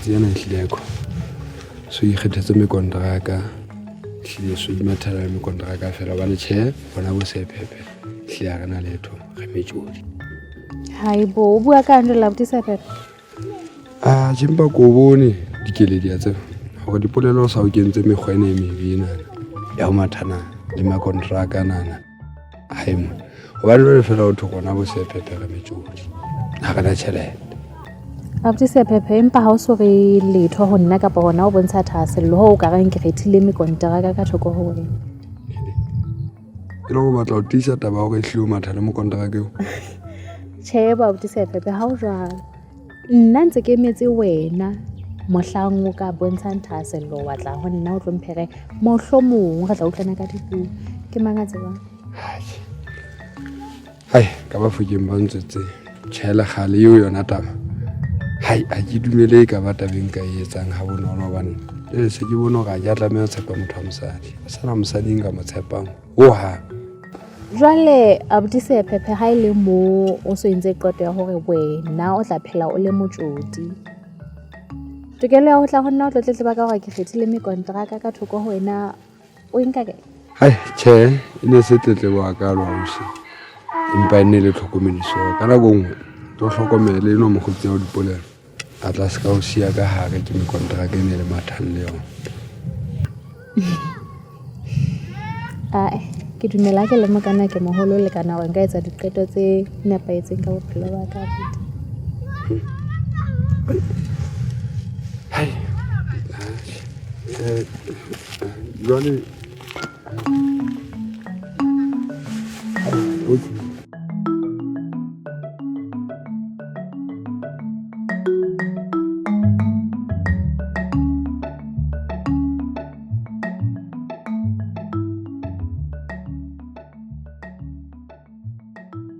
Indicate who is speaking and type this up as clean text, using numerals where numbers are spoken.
Speaker 1: Matsatsi ana ehlile ko so ikgethetse mekontraka, ehlile so imathela le mekontraka fela hobane tjhe bona bo sephephe ehlile ha re na letho, re metjodi.
Speaker 2: Haibo, o bua ka jwale abuti Sephephe?
Speaker 1: Ah, tjhe empa ko bone dikeledi a tseba hore dipolelo o sa o kentse mekgwa ena e mebe enana ya ho mathana le makontraka nana. Hai mo hobane jwale fela ho thwe rona bo sephephe re metjodi, ha re na tjhelete.
Speaker 2: Abuti Sephephe, empa ha o so re letho ho nna kapa hona o bontsha thahasello ho o ka reng ke kgethile mekonteraka ka thoko ho wena.
Speaker 1: E le go batla ho tiisa taba ya hore ehlile o matha le mokonteraka eo?
Speaker 2: Tjhe, bo abuti Sephephe, ha o jwalo. Nna ntse ke emetse wena mohlang o ka bontshang thahasello wa tla ho nna o tlo mphere mohlomong re tla utlwana ka dipuo. Ke mang a tsebang?
Speaker 1: Hai, ka Bafokeng ba ntswetse tjhe le kgale eo yona taba. Hai, ha ke dumele e ka ba tabeng ka e etsang ha bonolo hobane jwale se ke bone hore ha ke a tlameha ho tshepa motho wa mosadi. Ha sana mosadi nka mo tshepang hohang.
Speaker 2: Jwale abuti Sephephe, ha e le mo o so entse qeto ya hore wena o tla phela o le motjodi, tokelo ya ho tla ho nna o tlo tletleba ka hore ke kgethile mekonteraka ka thoko ho wena o e nka kae?
Speaker 1: Hai, tjhe, e ne se tletlebo hakalo ausi, empa e ne le tlhokomediso. Ka nako e nngwe tlo hlokomele enwa mokgotsi ya ho dipolelo a tla se ka o siya ka hare ke mekonteraka e ne le mathang le yona.
Speaker 2: Ae, ke dumela ke le mokana ke moholo le kana hore nka etsa diqeto tse nepahetseng ka bophelo ba ka abuti.
Speaker 1: Hai, jwale okay.